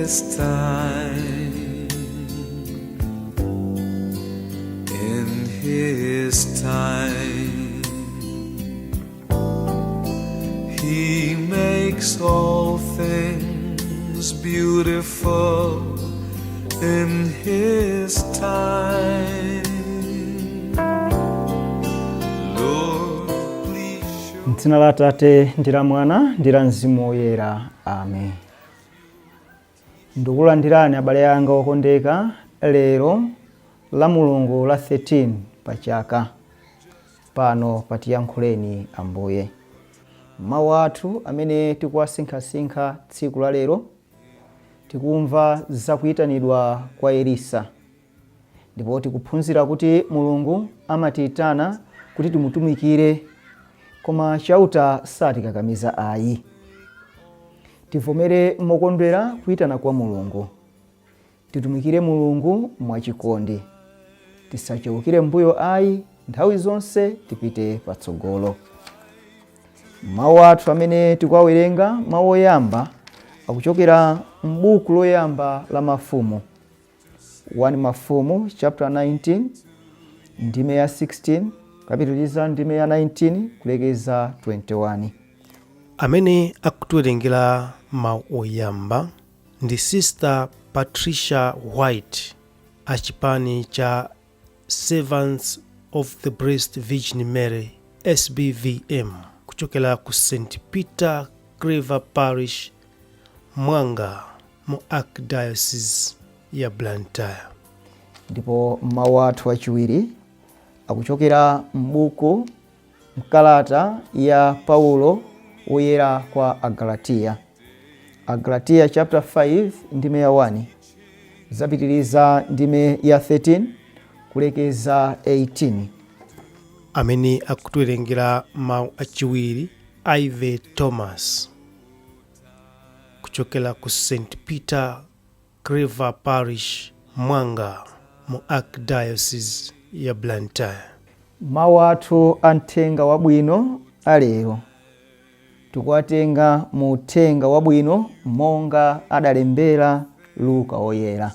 His time. In His time, He makes all things beautiful in His time. Lord, please show. M'dzina la Atate ndi la Mwana ndi la Mzimu Woyera, amen. Ndikulandirani, abale anga okondeka, lero la Mulungu la 13 pa chaka, pano patiyankhuleni Ambuye. Mawu athu amene tikuwasinkhasinkha tsiku la lero, tikumva zakuyitanidwa kwa Elisa, ndipo tikuphunzira kuti Mulungu amatiyitana kuti timutumikire, koma Chauta satikakamiza ayi. Tivomere mokondwera kuyitana kwa Mulungu, titumikire Mulungu mwachikondi, tisachewukire mbuyo ayi, nthawi zonse tipite patsogolo. Mawu athu amene tikuwawerenga, mawu oyamba akuchokera m'buku loyamba la Mafumu, 1 Mafumu chapter 19, ndime ya 16 kapitiliza ndime ya 19 kulekeza 21. Amene akutiwerengera mawu oyamba ndi Sister Patricia White, achipani cha Servants of the Blessed Virgin Mary, SBVM, kuchokera ku St Peter Claver Parish, Mwanga, mu Archdiocese ya Blantyre. Ndipo mawu athu achiwiri akuchokera m'buku, mkalata ya Paulo Woyera kwa Agalatiya, Agalatiya chapter 5, ndime ya 1, zapitiriza ndime ya 13 kulekeza 18. Amene akutiwerengera mawu achiwiri, Ivy Thomas, kuchokera ku St Peter Claver Parish, Mwanga, mu Archdiocese ya Blantyre. Mawu athu a mthenga wabwino alero tikuwatenga mu Uthenga Wabwino monga adalembera Luka Woyera,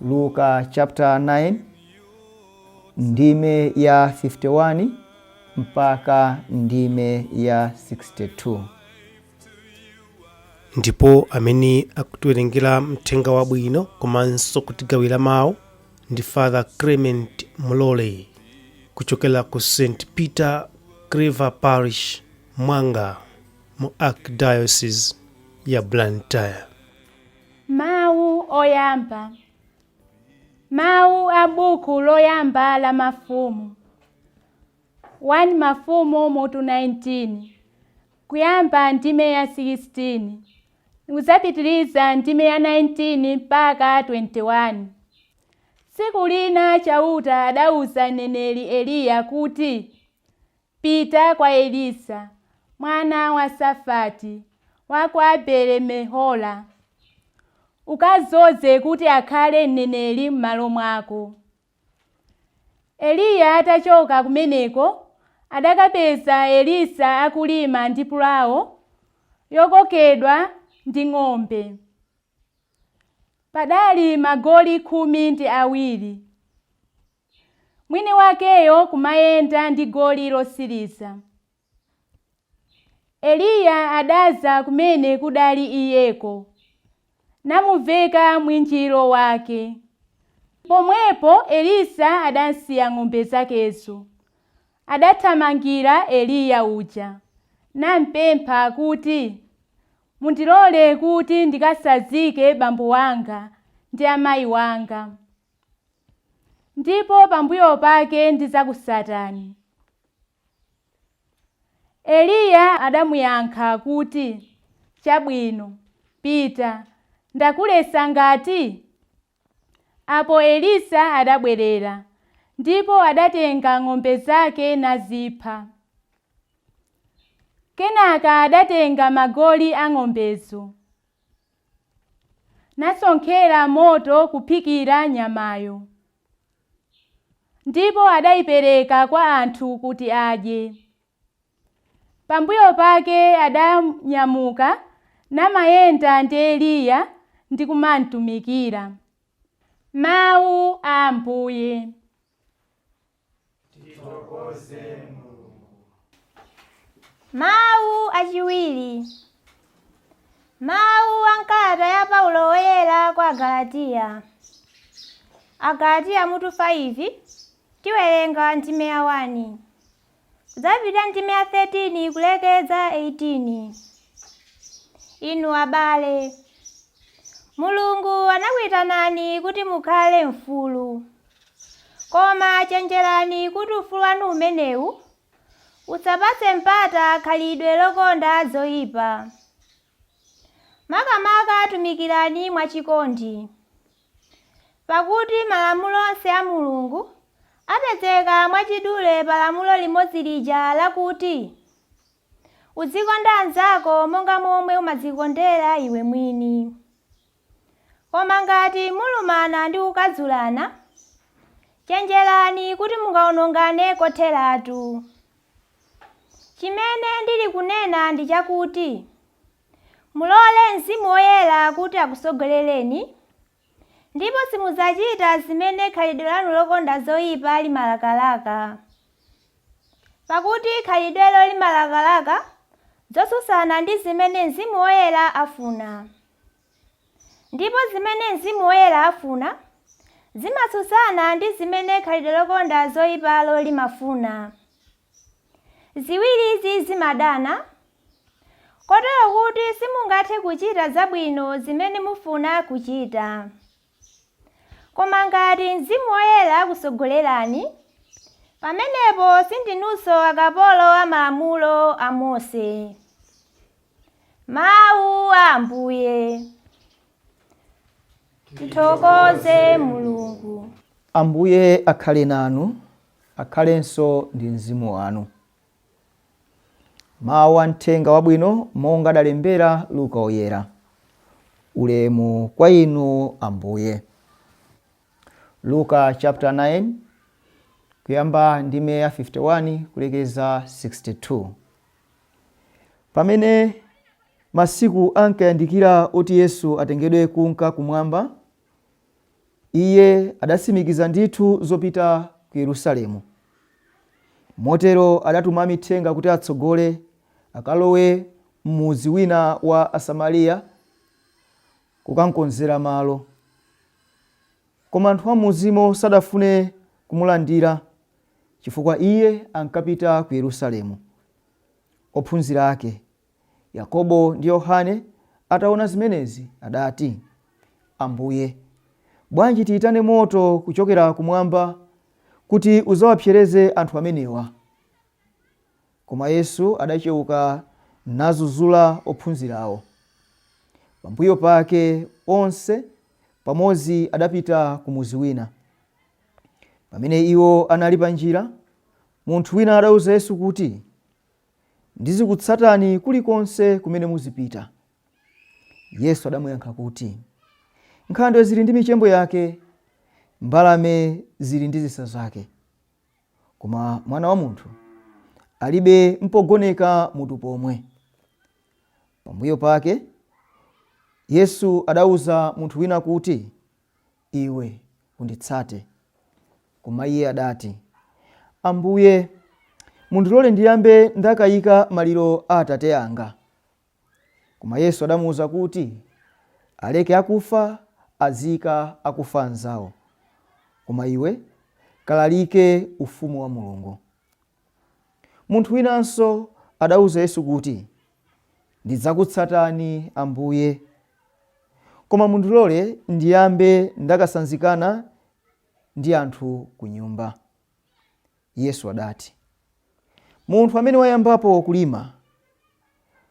Luka chapter 9, ndime ya 51 mpaka ndime ya 62. Ndipo amene akutiwerengera mthenga wabwino komanso kutigawira mawu ndi Father Clement Mulole, kuchokera ku St Peter Claver Parish, Mwanga, mu Archdiocese ya Blantyre. Mawu oyamba, mawu a buku loyamba la Mafumu, 1 Mafumu mutu 19, kuyamba ndime ya 16, uzapitiliza ndime ya 19 mpaka 21. Tsiku lina Chauta adauza mneneri Eliya kuti, "Pita kwa Elisa mwana wa Safati wa ku Abele-Mehola, ukazoze kuti akhale mneneri m'malo mwako." Eliya atachoka kumeneko, adakapeza Elisa akulima ndi pulawo yokokedwa ndi ng'ombe. Padali magoli 12, mwini wakeyo kumayenda ndi goli losiriza. Eliya adaza kumene kudali iyeko, namuveka mwinjiro wake. Pomwepo Elisa adasiya ng'ombe zakezo, adathamangira Eliya uja, nampempha kuti, "Mundilole kuti ndikasazike bambo wanga ndi amayi wanga, ndipo pambuyo pake ndidzakusatani." Eliya adamuyankha kuti, "Chabwino, pita, ndakulesa ngati?" Apo Elisa adabwerera, ndipo adatenga ng'ombe zake nazipha. Kenaka adatenga magoli a ng'ombezo, nasonkhera moto kuphikira nyamayo, ndipo adayipereka kwa anthu kuti adye. Pambuyo pake adanyamuka namayenda ndi Eliya. ndi kumamtumikira. Mawu a Ambuye. Mawu achiwiri. Mawu a nkalata ya Paulo woyera kwa Agalatiya. Agalatiya mutu 5 tiwerenga ndime ya 1 kudzapita ndime ya 13 kulekeza 18. Inu abale, Mulungu anakuyitanani kuti mukhale mfulu. Koma chenjerani kuti ufulu wanu umenewu usapatse mpata khalidwe lokonda zoyipa. Makamaka tumikirani mwachikondi. Pakuti malamulo onse a Mulungu apezeka mwachidule pa lamulo limodzi lija lakuti, uzikonda anzako monga momwe umadzikondera iwe mwini. Koma ngati mulumana ndi kukadzulana, chenjerani kuti mungawonongane kotheratu. Chimene ndili kunena ndi chakuti, mulole Mzimu Woyera kuti akusogolereni, ndipo simudzachita zimene khalidwe lanu lokonda zoyipa limalakalaka. Pakuti khalidwelo limalakalaka zotsutsana ndi zimene Mzimu Woyera afuna. Ndipo zimene Mzimu Woyera afuna zimatsutsana ndi zimene khalidwe lokonda zoyipalo limafuna. Ziwirizi zimadana, kotero kuti simungathe kuchita zabwino zimene mufuna kuchita. Koma ngati Mzimu Woyera akusogolerani, pamenepo sindinunso akapolo a malamulo a Mose. Mawu a Ambuye. Tithokoze Mulungu. Ambuye akhale nanu, akhalenso ndi mzimu wanu. Mawu a mthenga wabwino monga adalembera Luka Woyera. Ulemu kwa inu Ambuye. Luka chapter 9 kuyamba ndime ya 51 kulekeza 62. Pamene masiku ankayandikira oti Yesu atengedwe kunka kumwamba, iye adatsimikiza ndithu zopita ku Yerusalemu. Motero adatuma amithenga kuti atsogole, akalowe m'mudzi wina wa Asamariya kukamkonzera malo. Koma anthu a m'mudzimo sadafune kumulandira, chifukwa iye ankapita ku Yerusalemu. Ophunzira ake, Yakobo ndi Yohane, ataona zimenezi, adati, Ambuye, bwanji tiitane moto kuchokera kumwamba kuti udzawapsereze anthu amenewa? Koma Yesu adacheuka nadzudzula ophunzirawo. Pambuyo pake onse pamodzi adapita ku mudzi wina. Pamene iwo anali pa njira, munthu wina adauza Yesu kuti, Ndizikutsatani kulikonse kumene muzipita. Yesu adamuyankha kuti, Nkhandwe zili ndi michembo yake, mbalame zili ndi zisa zake, koma Mwana wa Munthu alibe mpogoneka mutu pomwe. Pambuyo pake Yesu adauza munthu wina kuti, Iwe unditsate. Koma iye adati, Ambuye, mundilole ndiyambe ndakayika maliro a atate anga. Koma Yesu adamuuza kuti, Aleke akufa aziika akufa anzao, koma iwe kalalike Ufumu wa Mulungu. Munthu winanso adauza Yesu kuti, Ndidzakutsatani, Ambuye, koma mundilole ndiyambe ndakasanzikana ndi anthu ku nyumba. Yesu adati, Munthu amene wayambapo kulima,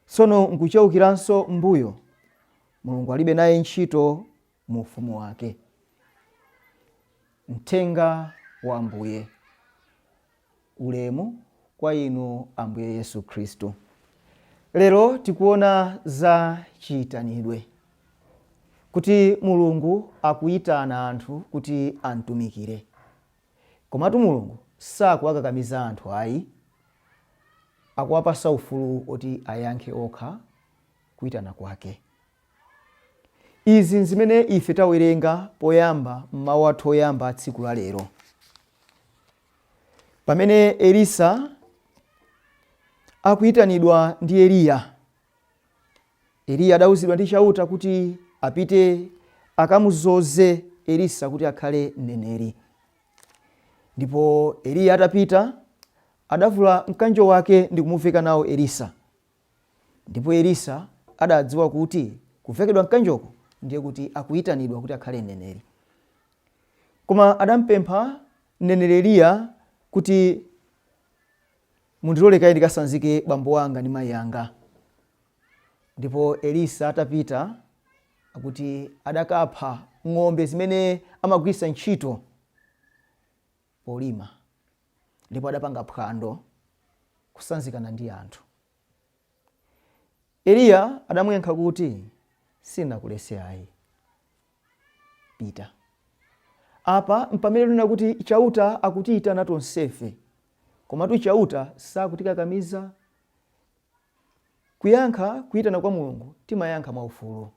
tsono nkucheukiranso m'mbuyo, Mulungu alibe naye ntchito mu ufumu wake. Mthenga wa Ambuye. Ulemu kwa inu Ambuye Yesu Khristu. Lero tikuona za chiyitanidwe, kuti Mulungu akuyitana anthu kuti amtumikire. Komatu Mulungu sakuwakakamiza anthu ayi, akuwapasa ufulu oti ayankhe okha kuyitana kwake. Izi nzimene ife tawerenga poyamba m'mawu athu oyamba a tsiku la lero. Pamene Elisa akuyitanidwa ndi Eliya, Eliya adawuzidwa ndi Chauta kuti apite akamudzoze Elisa kuti akhale mneneri. Ndipo Eliya atapita adavula mkanjo wake ndi kumuveka nawo Elisa. Ndipo Elisa adadziwa kuti kuvekedwa mkanjoko ndiye kuti akuyitanidwa kuti akhale mneneri. Koma adampempha mneneri Eliya kuti mundilole kaye ndikasanzike bambo anga ndi mayi anga. Ndipo Elisa atapita akuti adakapha ng'ombe zimene amagwiritsa ntchito polima ndipo adapanga phwando kusanzikana ndi anthu. Eliya adamuyankha kuti, Sindinakuletse ayi. Pita. Apa mpamene tinena kuti Chauta akutiyitana tonsefe, komatu Chauta sakutikakamiza. Kuyankha kuyitana kwa Mulungu timayankha mwaufulu.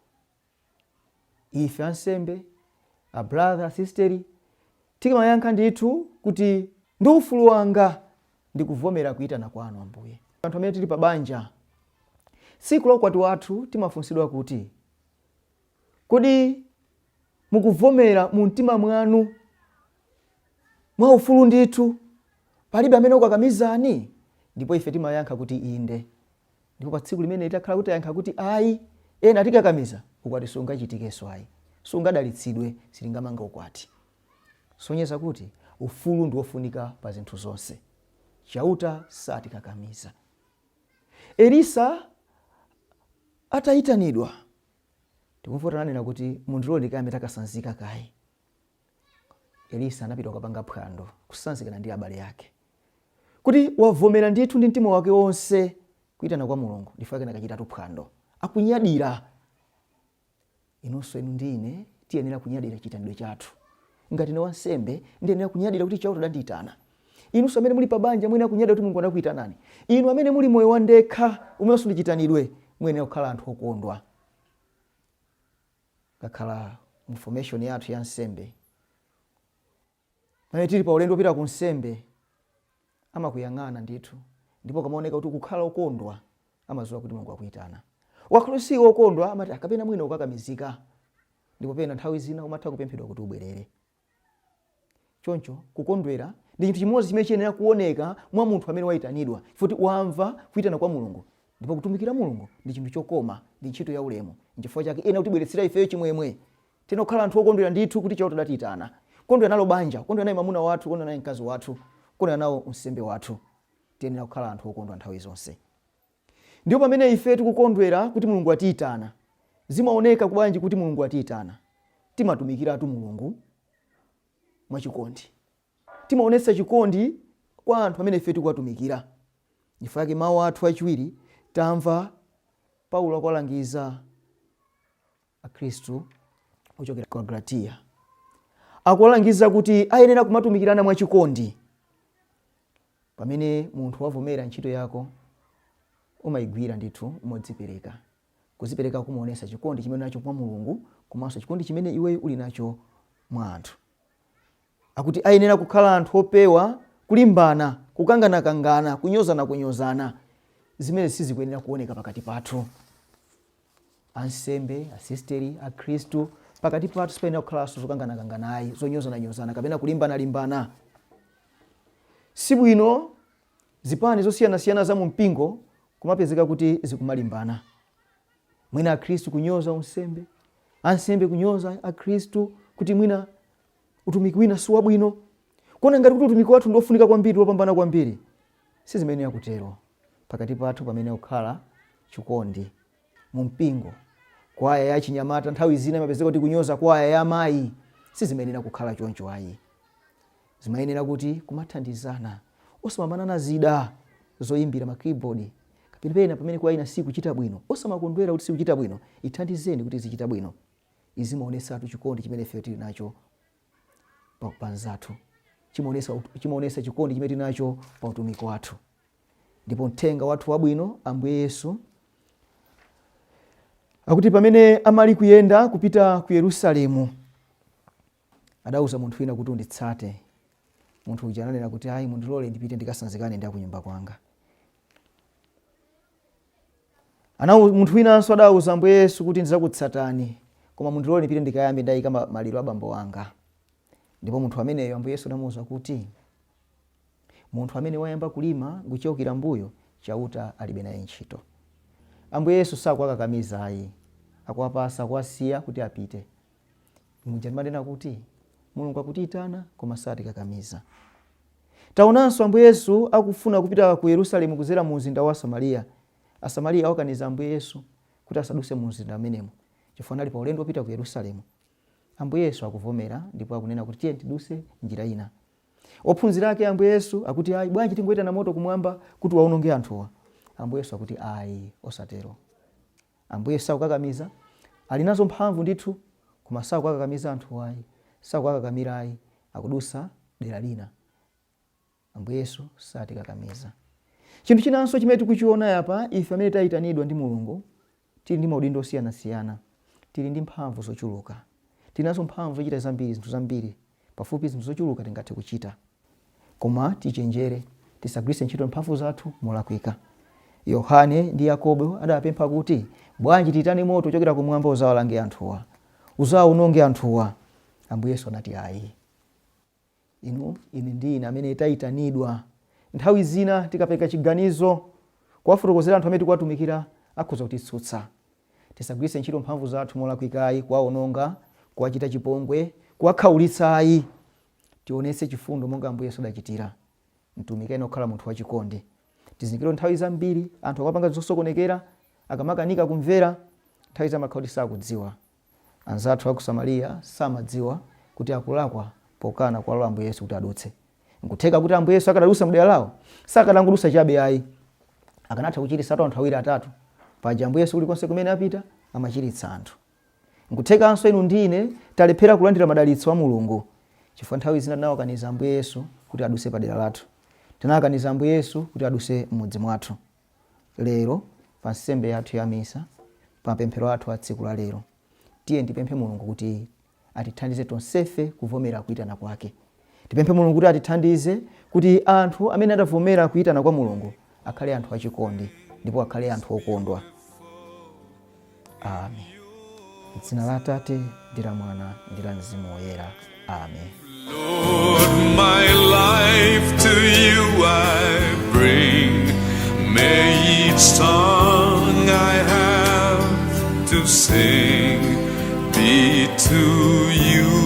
Ife ansembe, a brother, a sister, timayankha ndithu kuti ndi ufulu wanga ndikuvomera kuyitana kwanu Ambuye. Anthu amene tili pa banja, tsiku la ukwati wathu timafunsidwa kuti, kodi mukuvomera mu mtima mwanu mwa ufulu ndithu, palibe amene akukakamizani? Ndipo ife timayankha kuti inde. Ndipo pa tsiku limene titakhala kuti tayankha kuti ayi, ena atikakamiza, ukwati sungachitikenso ayi, sungadalitsidwe, sitingamange ukwati. Sonyeza kuti ufulu ndi wofunika pa zinthu zonse. Chauta satikakamiza. Elisa atayitanidwa, tikumva kuti ananena kuti mundilole ndikayambe takasanzika kaye. Elisa anapita kukapanga phwando kusanzikana ndi abale ake kuti wavomera ndithu ndi mtima wake wonse kuyitana kwa Mulungu, ndipo ake nakachitatu phwando akunyadira. Inunso inu ndi ine tiyenera kunyadira chiyitanidwe chathu. Ngati ine wansembe ndiyenera kunyadira kuti Chauta adandiyitana. Inunso amene muli pabanja muyenera kunyadira kuti Mulungu anakuyitanani. Inu amene muli moyo wandekha umenenso ndi chiyitanidwe, muyenera kukhala anthu okondwa. Kakhala mu formation yathu ya nsembe, pamene tili pa ulendo wopita ku nsembe, amakuyang'ana ndithu, ndipo ukamaoneka kuti ukukhala okondwa, amadziwa kuti Mulungu akuyitana. Ukakhala si wokondwa, amati akapena mwina ukakamizika, ndipo pena nthawi zina umatha kupemphedwa kuti ubwerere. Choncho kukondwera ndi chinthu chimodzi chimene chiyenera kuoneka mwa munthu amene wayitanidwa, chifukwa wamva kuyitana kwa Mulungu, ndipo kutumikira Mulungu ndi chinthu chokoma, ndi ntchito ya ulemu. Nchifukwa chake ena kutibweretsera ifeyo chimwemwe. Tiyenera kukhala anthu okondwera ndithu kuti Chauta adatiyitana. Kukondwera nalo banja, kukondwera naye mwamuna wathu, kukondwera naye mkazi wathu, kukondwera nawo unsembe wathu. Tiyenera kukhala anthu okondwa nthawi zonse. Ndipo pamene ife tikukondwera kuti Mulungu atiyitana, zimaoneka bwanji kuti Mulungu atiyitana? Timatumikiratu Mulungu mwachikondi. Timaonetsa chikondi kwa anthu amene ife tikuwatumikira. Chifukwa chake mawu athu achiwiri tamva Paulo akuwalangiza Akhristu ochokera ku Galatiya, akuwalangiza kuti ayenera kumatumikirana mwachikondi. Pamene munthu wavomera ntchito yako, umayigwira ndithu modzipereka. Kudzipereka kumaonetsa chikondi chimene unacho mwa Mulungu komanso chikondi chimene iweyo uli nacho mwa anthu. Akuti ayenera kukhala anthu opewa kulimbana, kukanganakangana, kunyozanakunyozana. Zimene sizikuyenera kuoneka pakati pathu. Ansembe, asisteri, akhristu, pakati pathu sipayenera kukhalanso zokanganakangana ayi, zonyozananyozana kapena kulimbanalimbana. Sibwino zipani zosiyanasiyana za mu mpingo kumapezeka kuti zikumalimbana. Mwina akhristu kunyoza unsembe, ansembe kunyoza akhristu kuti mwina utumiki wina si wabwino, kuona ngati kuti utumiki wathu ndi wofunika kwambiri, wopambana kwambiri. Sizimayenera kutero. Pakati pathu pamene kukhala chikondi mu mpingo. Kwaya ya chinyamata nthawi zina imapezeka kuti kunyoza kwaya ya amayi. Sizimayenera kukhala choncho ayi. Zimayenera kuti kumathandizana, osamamanana zida zoyimbira ma keyboard, kapena pena pamene kwaya ina sikuchita bwino, osamakondwera kuti sikuchita bwino, ithandizeni kuti izichita bwino. Izi zimaonetsatu chikondi chimene ife tili nacho pa anzathu, chimaonetsa chikondi chimene tili nacho pa utumiki wathu. Ndipo mthenga wathu wabwino, Ambuye Yesu Akuti pamene amali kuyenda kupita ku Yerusalemu, adauza munthu wina kuti unditsate. Munthu uja ananena kuti ayi, mundilole ndipite ndikasanzikane ndi akunyumba kwanga. Munthu winanso adauza Ambuye Yesu kuti ndidzakutsatani, koma mundilole ndipite ndikayambe ndayika maliro a bambo anga. Ndipo munthu ameneyo Ambuye Yesu adamuuza kuti munthu amene wayamba kulima nkucheukira mbuyo, Chauta alibe naye ntchito. Ambuye Yesu sakuwakakamiza ayi, akuwapasa, akuwasiya kuti apite. Muja ndimanena kuti Mulungu akutiyitana koma satikakamiza. Taonanso Ambuye Yesu akufuna kupita ku Yerusalemu kudzera mu mzinda wa Samariya. Asamariya awakaniza Ambuye Yesu kuti asaduse mu mzinda umenemo chifukwa anali pa ulendo wopita ku Yerusalemu. Ambuye Yesu akuvomera ndipo akunena kuti tiye tiduse njira ina. Ophunzira ake Ambuye Yesu akuti ayi, bwanji tingoitana moto kumwamba kuti waononge anthuwa. Ambuye Yesu akuti ayi, osatero. Ambuye sakukakamiza, ali nazo mphamvu ndithu, koma sakukakamiza anthuwa ayi, sakuwakakamira ayi, akudusa dera lina. Ambuye Yesu satikakamiza. Chinthu chinanso chimene tikuchiona apa, ife amene tayitanidwa ndi Mulungu, tili ndi maudindo osiyanasiyana, tili ndi mphamvu zochuluka, tili nazo mphamvu zochita zambiri, zinthu zambiri, pafupi zinthu zochuluka tingathe kuchita. Koma tichenjere, tisagwiritse ntchito mphamvu zathu molakwika. Yohane ndi Yakobo adapempha kuti, bwanji tiyitane moto ochokera kumwamba uzawalange anthuwa, uzawaononge anthuwa. Ambuye Yesu anati ayi. Inu, ine ndi ine amene tayitanidwa, nthawi zina tikapereka chiganizo kuwafotokozera anthu amene tikuwatumikira, akhoza kutitsutsa. Tisagwiritse ntchito mphamvu zathu molakwika ayi, kuwaononga, kuwachita chipongwe, kuwakhaulitsa ayi. Tionetse chifundo monga Ambuye Yesu adachitira. Mtumiki ayenera kukhala munthu wachikondi. Tizindikire nthawi zambiri anthu akamapanga zosokonekera, akamakanika kumvera, nthawi zina amakhala kuti sakudziwa. Anzathu a ku Samariya samadziwa kuti akulakwa pokana kuwalola Ambuye Yesu kuti adutse. Nkutheka kuti Ambuye Yesu akadadusa mdera lawo, sakadangodusa chabe ayi, akanatha kuchiritsatu anthu awiri atatu. Paja Ambuye Yesu kulikonse kumene apita amachiritsa anthu. Nkuthekanso inu ndi ine talephera kulandira madalitso a Mulungu chifukwa nthawi zina tinawakaniza Ambuye Yesu kuti aduse padera lathu. Tinawakaniza Ambuye Yesu kuti aduse m'mudzi mwathu. Lero pa nsembe yathu ya misa, pa mapemphero athu a tsiku la lero, tiyeni tipemphe Mulungu kuti atithandize tonsefe kuvomera kuitana kwake. Tipemphe Mulungu kuti atithandize kuti anthu amene adavomera kuitana kwa Mulungu akhale anthu achikondi ndipo akhale anthu okondwa. Amen. M'dzina la Atate ndi la Mwana ndi la Mzimu Woyera. Amen. Lord, my life to you I bring. May each song I have to sing be to you.